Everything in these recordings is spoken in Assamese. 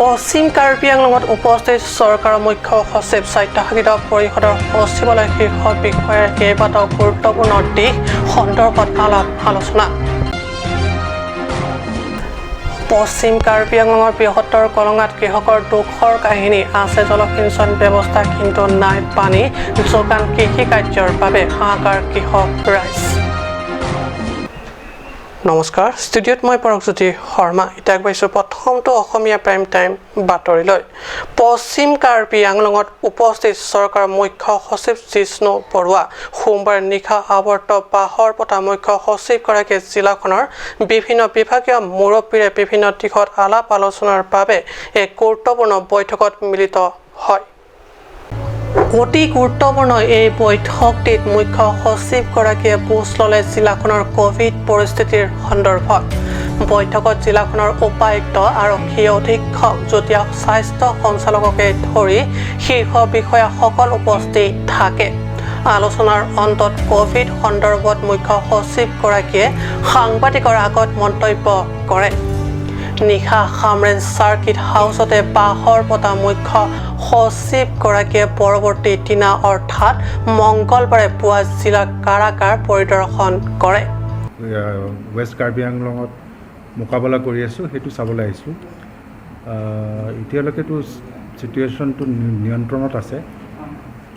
পশ্চিম কাৰ্বি আংলঙত উপস্থিত চৰকাৰৰ মুখ্য সচিব। স্বায়ত্তশাসিত পৰিষদৰ সচিবালয় শীৰ্ষ বিষয়াৰ কেইবাটাও গুৰুত্বপূৰ্ণ দিশ সন্দৰ্ভত আলাপ আলোচনা। পশ্চিম কাৰ্বি আংলঙৰ বৃহত্তৰ কলঙাত কৃষকৰ দুখৰ কাহিনী। আছে জলসিঞ্চন ব্যৱস্থা, কিন্তু নাই পানী যোগান। কৃষি কাৰ্যৰ বাবে হাহাকাৰ কৃষক ৰাইজ। নমস্কাৰ, ষ্টুডিঅ'ত মই পৰশজ্যোতি শৰ্মা। এতিয়া আগবাঢ়িছোঁ প্ৰথমটো অসমীয়া প্ৰাইম টাইম বাতৰিলৈ। পশ্চিম কাৰ্বি আংলঙত উপস্থিত চৰকাৰৰ মুখ্য সচিব জিষ্ণু বৰুৱা। সোমবাৰে নিশা আৱৰ্ত বাহৰ পতা মুখ্য সচিবগৰাকীয়ে জিলাখনৰ বিভিন্ন বিভাগীয় মুৰব্বীৰে বিভিন্ন দিশত আলাপ আলোচনাৰ বাবে এক গুৰুত্বপূৰ্ণ বৈঠকত মিলিত হয়। অতি গুৰুত্বপূৰ্ণ এই বৈঠকটিত মুখ্য সচিবগৰাকীয়ে বুজ ল'লে জিলাখনৰ কভিড পৰিস্থিতিৰ সন্দৰ্ভত। বৈঠকত জিলাখনৰ উপায়ুক্ত, আৰক্ষী অধীক্ষক, যুটীয়া স্বাস্থ্য সঞ্চালককে ধৰি শীৰ্ষ বিষয়াসকল উপস্থিত থাকে। আলোচনাৰ অন্তত কভিড সন্দৰ্ভত মুখ্য সচিবগৰাকীয়ে সাংবাদিকৰ আগত মন্তব্য কৰে। নিশা হামৰেণ চাৰ্কিট হাউচতে বাহৰ পতা মুখ্য সচিবগৰাকীয়ে পৰৱৰ্তী দিনা অৰ্থাৎ মংগলবাৰে পুৱা জিলা কাৰাগাৰ পৰিদৰ্শন কৰে। ৱেষ্ট কাৰ্বি আংলঙত মোকাবিলা কৰি আছোঁ, সেইটো চাবলৈ আহিছোঁ। এতিয়ালৈকেতো চিটুৱেশ্যনটো নিয়ন্ত্ৰণত আছে,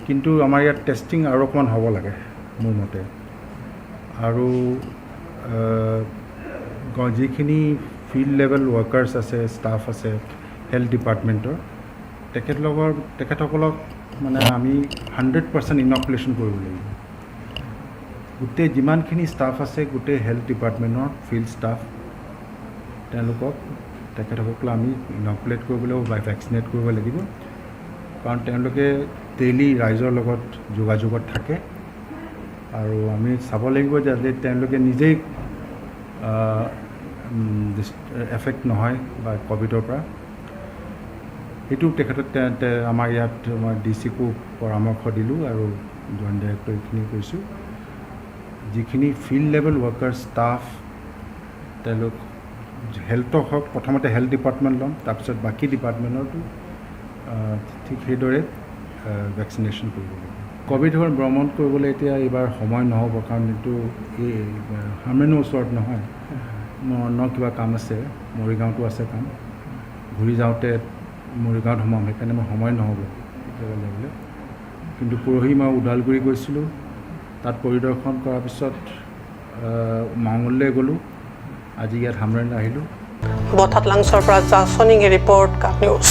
কিন্তু আমাৰ ইয়াত টেষ্টিং আৰু অকণমান হ'ব লাগে মোৰ মতে। আৰু যিখিনি ফিল্ড লেভেল ৱৰ্কাৰ্ছ আছে, ষ্টাফ আছে হেল্থ ডিপাৰ্টমেণ্টৰ, তেখেতসকলক মানে আমি 100% ইনকুলেশ্যন কৰিব লাগিব। গোটেই যিমানখিনি ষ্টাফ আছে, গোটেই হেল্থ ডিপাৰ্টমেণ্টৰ ফিল্ড ষ্টাফ, তেওঁলোকক, তেখেতসকলক আমি ইনকুলেট কৰিব লাগিব বা ভেকচিনেট কৰিব লাগিব, কাৰণ তেওঁলোকে ডেইলি ৰাইজৰ লগত যোগাযোগত থাকে। আৰু আমি চাব লাগিব যাতে তেওঁলোকে নিজেই এফেক্ট নহয় বা ক'ভিডৰ পৰা। সেইটো তেখেতক আমাৰ ইয়াত মই ডি চিকো পৰামৰ্শ দিলোঁ আৰু জইণ্ট ডাইৰেক্টৰ এইখিনি কৈছোঁ। যিখিনি ফিল্ড লেভেল ৱৰ্কাৰ ষ্টাফ, তেওঁলোক হেল্থক হওক, প্ৰথমতে হেল্থ ডিপাৰ্টমেণ্ট ল'ম, তাৰপিছত বাকী ডিপাৰ্টমেণ্টৰতো ঠিক সেইদৰে ভেকচিনেশ্যন কৰিব লাগিব। ক'ভিড হোৱাৰ ভ্ৰমণ কৰিবলৈ এতিয়া এইবাৰ সময় নহ'ব, কাৰণ এইটো এই হামৰেণৰ ওচৰত নহয়, মোৰ অন্য কিবা কাম আছে, মৰিগাঁৱতো আছে কাম। ঘূৰি যাওঁতে মৰিগাঁৱত সোমাম, সেইকাৰণে মোৰ সময় নহ'ব কেতিয়াবা যাবলৈ। কিন্তু পৰহি মই ওদালগুৰি গৈছিলোঁ। তাত পৰিদৰ্শন কৰাৰ পিছত মঙলদৈ গ'লোঁ, আজি ইয়াত হামৰেণ আহিলোঁ। বথাত লাংচৰ পৰা জাচনিং ৰিপৰ্ট, কাপ নিউজ।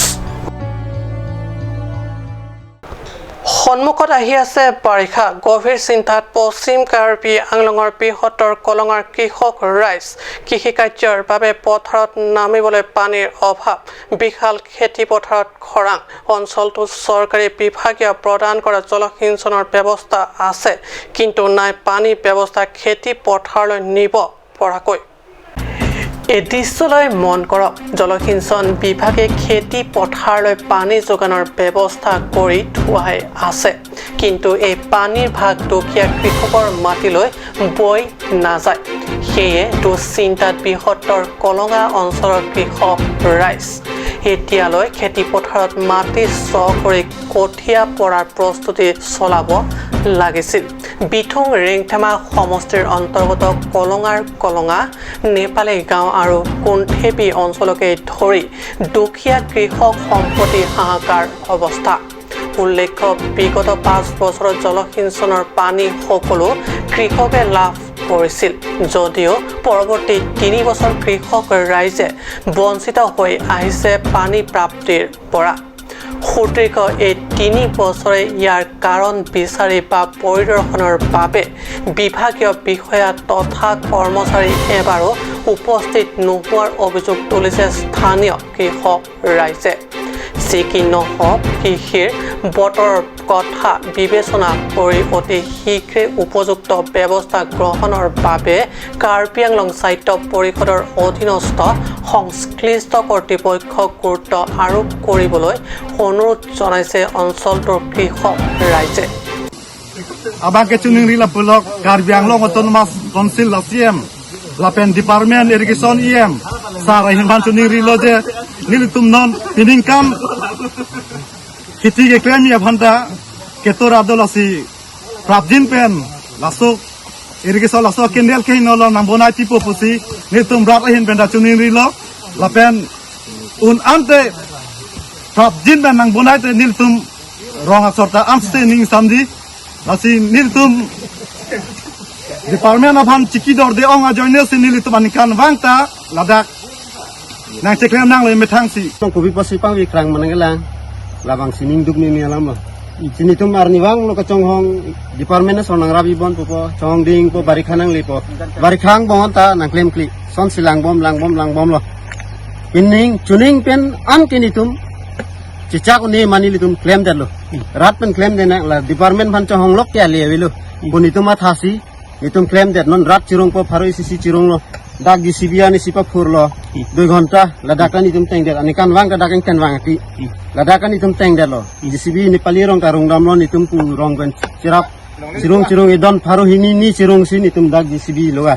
সন্মুখত আহি আছে বাৰিষা। গভীৰ চিন্তাত পশ্চিম কাৰ্বি আংলঙৰ বৃহত্তৰ কলঙাৰ কৃষক ৰাইজ। কৃষি কাৰ্যৰ বাবে পথাৰত নামিবলৈ পানীৰ অভাৱ। বিশাল খেতি পথাৰত খৰাং। অঞ্চলটোত চৰকাৰী বিভাগীয় প্ৰদান কৰা জলসিঞ্চনৰ ব্যৱস্থা আছে, কিন্তু নাই পানী ব্যৱস্থা খেতি পথাৰলৈ নিব পৰাকৈ। এই দৃশ্যলৈ মন কৰক। জলসিঞ্চন বিভাগে খেতি পথাৰলৈ পানী যোগানৰ ব্যৱস্থা কৰি থোৱাই আছে, কিন্তু এই পানীৰ ভাগ দুখীয়া কৃষকৰ মাটিলৈ বৈ নাযায়। সেয়ে দুশ্চিন্তাত বৃহত্তৰ কলঙা অঞ্চলৰ কৃষক ৰাইজ। এতিয়ালৈ খেতি পথাৰত মাটি চহ কৰি কঠীয়া পৰাৰ প্ৰস্তুতি চলাব লাগিছিল। বিথুং ৰেংথেমা সমষ্টিৰ অন্তৰ্গত কলঙাৰ কলঙা, নেপালী গাঁও আৰু কোণথেপী অঞ্চলকে ধৰি দুখীয়া কৃষক সম্প্ৰতি হাহাকাৰ অৱস্থা। উল্লেখ্য, বিগত 5 বছৰত জলসিঞ্চনৰ পানী সকলো কৃষকে লাভ কৰিছিল যদিও পৰৱৰ্তী 3 বছৰ কৃষক ৰাইজে বঞ্চিত হৈ আহিছে পানী প্ৰাপ্তিৰ পৰা। সুদীৰ্ঘ এই 3 বছৰে ইয়াৰ কাৰণ বিচাৰি বা পৰিদৰ্শনৰ বাবে বিভাগীয় বিষয়া তথা কৰ্মচাৰী এবাৰো উপস্থিত নোহোৱাৰ অভিযোগ তুলিছে স্থানীয় কৃষক ৰাইজে। যি কি নহওক, কৃষিৰ বতৰৰ কথা বিবেচনা কৰি অতি শীঘ্ৰে উপযুক্ত ব্যৱস্থা গ্ৰহণৰ বাবে কাৰ্বি আংলং স্বায়ত্ত পৰিষদৰ অধীনস্থ সংশ্লিষ্ট কৰ্তৃপক্ষক গুৰুত্ব আৰোপ কৰিবলৈ অনুৰোধ জনাইছে অঞ্চলটোৰ কৃষক ৰাইজে। Abang ke chuning rila bulok Karbi Anglong Autonomous Council CM lapen Department Irrigation EM sar hin ban chuning rilo je. Nilitum non piningkam khiti ke claim ya phanta ketor adol asi prabjin pen laso irrigation laso kendel ke no lo nambonai tipo pusi nilitum rat hin pen da chuning ri lo lapen un ante prabjin pen nang bonai te nilitum rong asorta amste ning samdi lasi nilitum department of han chiki dor de ong ajoine si nilitum anikan wangta ladak nang ceklem nang le methang si tong kobi pasi pang wi krang manangela labang sining duk ni alam lo sini tum arni wang lo ka chong hong department so nang rabi bon po chong ding po barikhanang le po barikhang bon ta nang klem kli son silang bom lang bom lang bom lo ining chuning pen an kini tum chichak ni mani litum claim de lo rat pen claim de na la department phan chong hong lok kya le wi lo boni tum athasi itum claim de non rat chirong po pharo sisi chirong lo dak GCB ani sipa phur lo 2 ঘন্টা লাদাকান itum teng der anikan wang ka dakan ten wang ti ladakan itum teng der lo GCB Nepali rong ka rong dam lo itum pu rong ben chirap chirong chirong idon pharo hini ni chirong sin itum dak GCB loga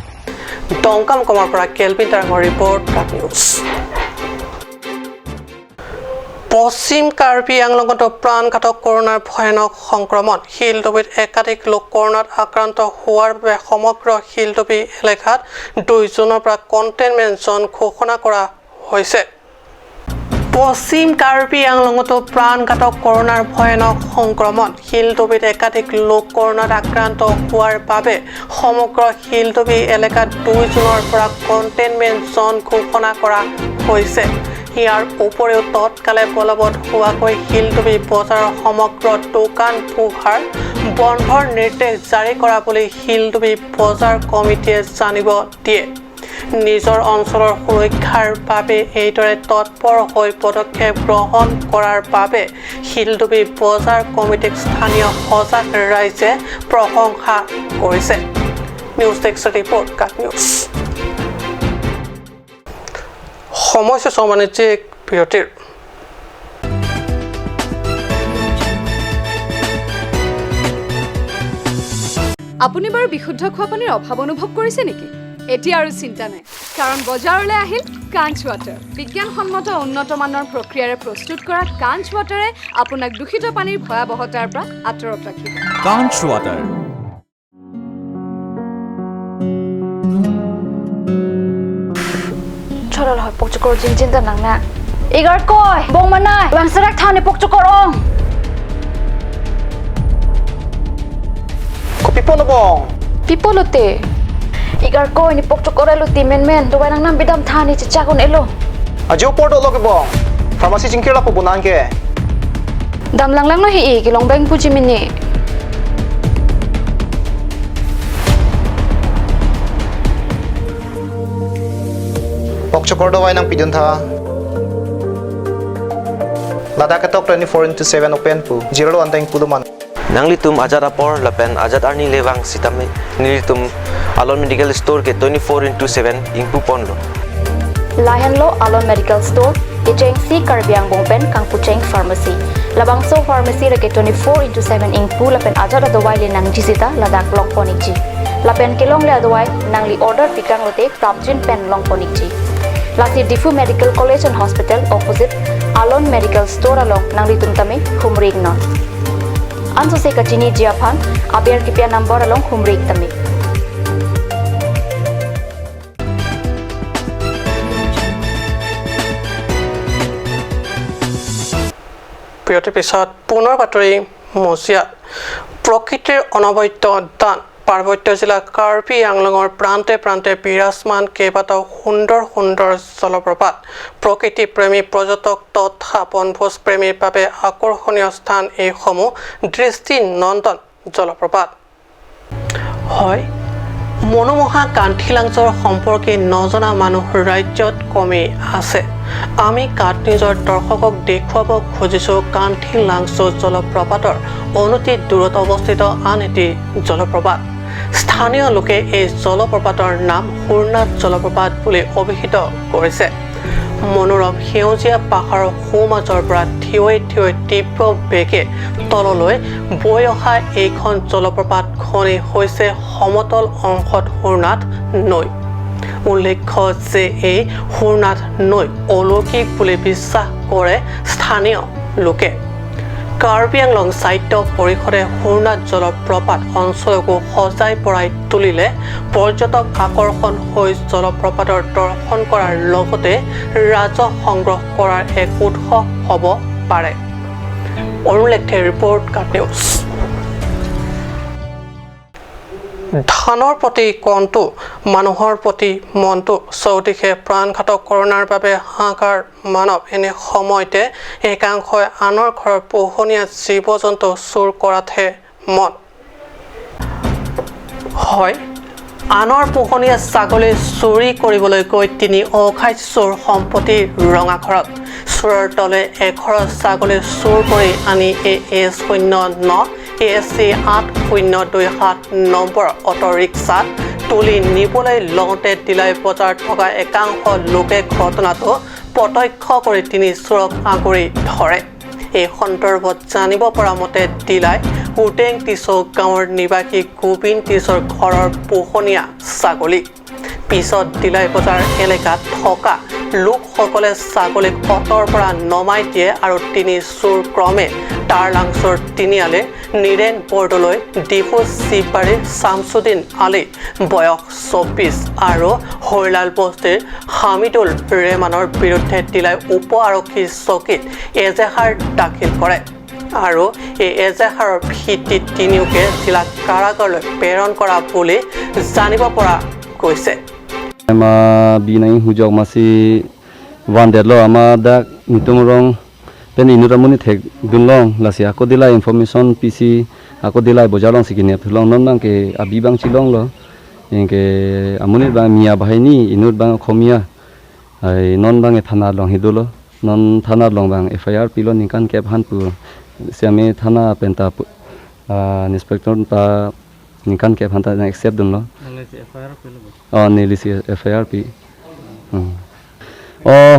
Dongkam কমাৰ পৰা কেলভিন তাৰাঙৰ ৰিপৰ্ট নিউজ। পশ্চিম কাৰ্বি আংলঙতো প্ৰাণঘাতক কৰোণাৰ ভয়ানক সংক্ৰমণ। শিলডুবিত একাধিক লোক কৰোণাত আক্ৰান্ত হোৱাৰ বাবে সমগ্ৰ শিলডুবি এলেকাত 2 জুনৰ পৰা কণ্টেইনমেণ্ট জ'ন ঘোষণা কৰা হৈছে। পশ্চিম কাৰ্বি আংলঙতো প্ৰাণঘাতক কৰোণাৰ ভয়ানক সংক্ৰমণ। শিলডুবিত একাধিক লোক কৰোণাত আক্ৰান্ত হোৱাৰ বাবে সমগ্ৰ শিলডুবি এলেকাত 2 জুনৰ পৰা কণ্টেইনমেণ্ট জ'ন ঘোষণা কৰা হৈছে। ইয়াৰ উপৰিও তৎকালে বলবৎ হোৱাকৈ শিলডুবি বজাৰৰ সমগ্ৰ দোকান পোহাৰ বন্ধৰ নিৰ্দেশ জাৰি কৰা বুলি শিলডুবি বজাৰ কমিটিয়ে জানিব দিয়ে। নিজৰ অঞ্চলৰ সুৰক্ষাৰ বাবে এইদৰে তৎপৰ হৈ পদক্ষেপ গ্ৰহণ কৰাৰ বাবে শিলডুবি বজাৰ কমিটিক স্থানীয় সজাগ ৰাইজে প্ৰশংসা কৰিছে। নিউজ ডেস্ক ৰিপৰ্ট, কাট নিউজ। সমস্যা বাণিজ্যিক বিৰতিৰ। আপুনি বাৰু বিশুদ্ধ খোৱা পানীৰ অভাৱ অনুভৱ কৰিছে নেকি? এতিয়া আৰু চিন্তা নাই, কাৰণ বজাৰলৈ আহিল কাঞ্চ ৱাটাৰ। বিজ্ঞানসন্মত উন্নত মানৰ প্ৰক্ৰিয়াৰে প্ৰস্তুত কৰা কাঞ্চ ৱাটাৰে আপোনাক দূষিত পানীৰ ভয়াৱহতাৰ পৰা আঁতৰত ৰাখিব। কাঞ্চ water. Chorol hoi pok chukor jing jing da nang na. Igar koi bong manai bang sarak thane pok chukor ong. Ko pipo no bong. Pipo lote. Igar koi ni pok chukor elo ti men men do nang nam bidam thane chicha kon elo. Ajo porto lo ke bong. Pharmacy jing kela po bonan ke. Dam lang lang no hi ki long bang puji mini. Pokchokor dawai nang pidun tha Ladakh tok 24/7 open pu zero anteng puluman Nanglitum Azad apor lapen Azad arni lewang sitame nilitum Alon Medical Store ke 24/7 ingpu ponlo Lahenlo Alon Medical Store ke cheng si Karbiang bongpen Kangpucheng Pharmacy Labangso Pharmacy ke 24/7 ingpu lapen Azad dawai le nang jisita Ladakh long ponik ji lapen kelong le adawai nangli order pikang lote prapjin pen long ponik ji Lasi Difu Medical College and Hospital opposite Alon Medical Store along Nangli Tumtame Humrig non. Anso se kachini jiaphan aber kipya number along Humrig tame. বিৰতিৰ পিছত পুনৰ বাতৰি মজিয়াত। প্ৰকৃতিৰ অনবদ্য দান পাৰ্বত্য জিলা কাৰ্বি আংলঙৰ প্ৰান্তে প্ৰান্তে বিৰাজমান কেইবাটাও সুন্দৰ সুন্দৰ জলপ্ৰপাত। প্ৰকৃতি প্ৰেমী পৰ্যটক তথা বনভোজ প্ৰেমীৰ বাবে আকৰ্ষণীয় স্থান এইসমূহ দৃষ্টিনন্দন জলপ্ৰপাত। হয়, মনোমোহা কান্থিলাংচৰ সম্পৰ্কে নজনা মানুহ ৰাজ্যত কমেই আছে। আমি কাট নিজৰ দৰ্শকক দেখুৱাব খুজিছোঁ কান্থিলাংচ জলপ্ৰপাতৰ অনতি দূৰত অৱস্থিত আন এটি জলপ্ৰপাত। স্থানীয় লোকে এই জলপ্ৰপাতৰ নাম সুৰনাথ জলপ্ৰপাত বুলি অভিহিত কৰিছে। মনোৰম সেউজীয়া পাহাৰৰ সোঁমাজৰ পৰা থিয়ৈ থিয়ৈ তীব্ৰ বেগে তললৈ বৈ অহা এইখন জলপ্ৰপাতখনেই হৈছে সমতল অংশত সুৰনাথ নৈ। উল্লেখ্য যে এই সুৰনাথ নৈ অলৌকিক বুলি বিশ্বাস কৰে স্থানীয় লোকে। কাৰ্বি আংলং সাহিত্য পৰিষদে সুৰনাথ জলপ্ৰপাত অঞ্চলকো সজাই পৰাই তুলিলে পৰ্যটক আকৰ্ষণ হৈ জলপ্ৰপাতৰ দৰ্শন কৰাৰ লগতে ৰাজহ সংগ্ৰহ কৰাৰ এক উৎস হ'ব পাৰে। অৰুণ লেখথে ৰিপৰ্ট, কাট নিউজ। ধানৰ প্ৰতি কণটো, মানুহৰ প্ৰতি মনটো, চৌদিশে প্ৰাণঘাতক কৰোণাৰ বাবে হাহাকাৰ মানৱ। এনে সময়তে একাংশই আনৰ ঘৰৰ পোহনীয়া জীৱ জন্তু চুৰ কৰাতহে মন হয়। আনৰ পোহনীয়া ছাগলী চুৰি কৰিবলৈ গৈ তিনি অখাদ্য চোৰ সম্প্ৰতি ৰঙাঘৰত। চোৰৰ দলে এঘৰৰ ছাগলী চুৰ কৰি আনি AS 09 AC 8027 number অট'ৰিক্সাত তুলি নিবলৈ লওঁতে দিলাই বজাৰত থকা একাংশ লোকে ঘটনাটো প্ৰত্যক্ষ কৰি তিনি চোৰক আগুৰি ধৰে। এই সন্দৰ্ভত জানিব পৰা মতে দিলাই উটেং টিচৌ গাঁৱৰ নিবাসী গোবিন টিচৌৰ ঘৰৰ পোহনীয়া ছাগলী। পিছত দিলাই বজাৰ এলেকাত থকা লোকসকলে ছাগলীক অটৰ পৰা নমাই দিয়ে আৰু তিনি চোৰ ক্ৰমে তাৰলাংচৰ তিনিআলিৰ নীৰেন বৰদলৈ, ডিফু শিৱবাৰীৰ শামছুদ্দিন আলী বয়স 24 আৰু হৰিলাল বস্তিৰ হামিদুল ৰেহমানৰ বিৰুদ্ধে দিলাই উপ আৰক্ষী চকীত এজেহাৰ দাখিল কৰে আৰু এই এজেহাৰৰ ভিত্তিত তিনিওকে জিলা কাৰাগাৰলৈ প্ৰেৰণ কৰা বুলি জানিব পৰা গৈছে। Ma binai hujok masi wan det lo ama dak nitumrong pen inuramuni thek dunlong lasi ako dila information pc ako dila bojalong sikine phulong non bang ke abi bang chilong lo ingke amuni bang mia bahini inur bang khomia ai non bang e thana long hidulo non thana long bang fir pilo ningkan ke han pu siame thana penta inspector ta ningkan ke han ta accept dunlo nilisi FIR pi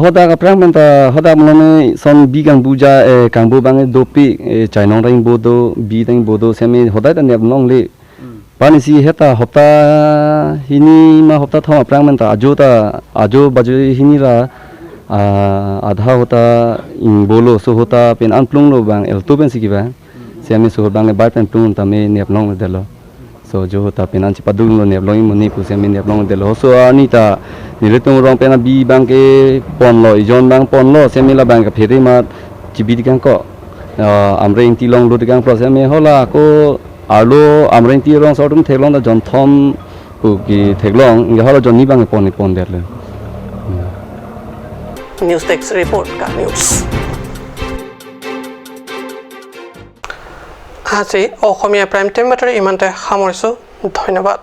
hoda ka prang menta hoda mlone son bi gang buja kang bu bang do pi chainong ring bodo bi dang bodo semi hoda ta nep long le pani si heta hopta hini ma hopta thama prang menta ajo ta ajo baju hini ra adha hota in bolo so hota pen an plung lo bang el to pen sikiba semi so bang bai pen plung ta me nep long de lo so jo hota pen an chipadung lo nep long moni pu semi nep long de lo so ani ta niletung rong pen bi bang ke pon lo ijon bang pon lo semi la bang ka pheri ma chibi dikang ko amre inti long lo dikang pro semi hola ko alo amre inti rong sortum thelong da jon thom pu ki thelong nge hola jon ni bang pon ni pon der le. News desk report ka news. আজি অসমীয়া প্ৰাইম টাইম বাতৰি ইমানতে সামৰিছোঁ। ধন্যবাদ।